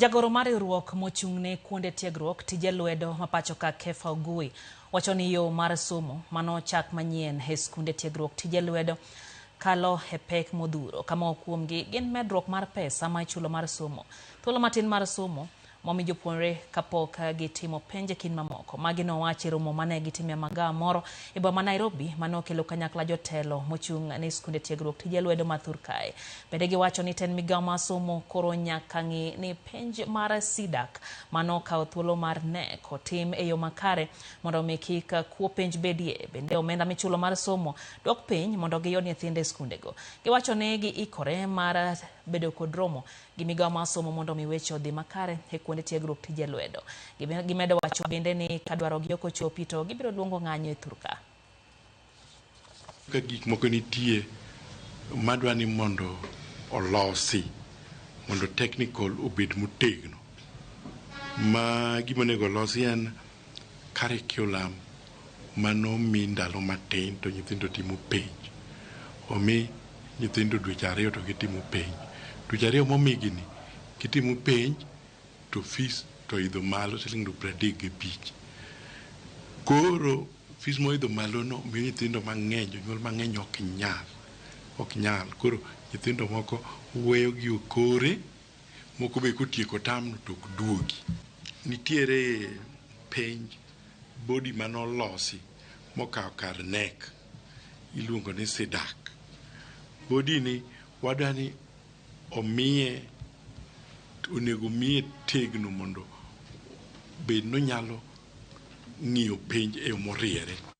Jagoro mar riwruok mochung' ne kuonde tiegruok tije lwedo ma pacho ka Kefa Ogui wacho ni yo mar somo manochak manyien e skunde tiegruok tije lwedo kalo e pek modhuro ka moko kuomgi gin medruok mar pesa ma ichulo mar somo, thuolo matin mar somo momi jopuonjre kapok gitimo penj e kind mamoko. Magi nowachi e romo mane gitimo e magawa moro e boma ma Nairobi mane okelo kanyakla jotelo mochung' ne skunde tiegruok tije lwedo ma thur kae. Bende giwacho ni tend migawo mar somo koro nyaka ng'i ni penj mar CDACC mano kawo thuolo mar KNEC otim e yo makare mondo omi kik kuo penj bedie. Bende omenda michulo mar somo dok piny mondo giyud nyithindo e skundego. Giwacho ni giikore mar bedo kod romo gi migawo mar somo mondo omi weche odhi makare e kuonde tiegruok tije lwedo. Gimedo wacho bende ni ka dwarogi ok ochopi to gibiro luongo ng'anyo e thurka. Ka gik moko nitie madwa ni mondo olosi mondo technical obed motegno. Ma gima onego olosi en curriculum manomi ndalo matin to nyithindo timo penj. Omi nyithindo dweche 2 to gitimo penj. Dweche 2 momigi ni gitimo penj to fees to oidho malo siling 35,000. Koro fees moidho malo no miyo nyithindo mang'eny, jonyuol mang'eny ok nyal. Ok nyal. Koro nyithindo moko weyo gi okore, moko be kotieko term to ok duogi. Nitiere penj body manolosi mokawo kar KNEC iluongo ni CDACC. Body ni wadwa ni omiye onego omiye tegno mondo bed nonyalo ng'iyo penj e yo moriere.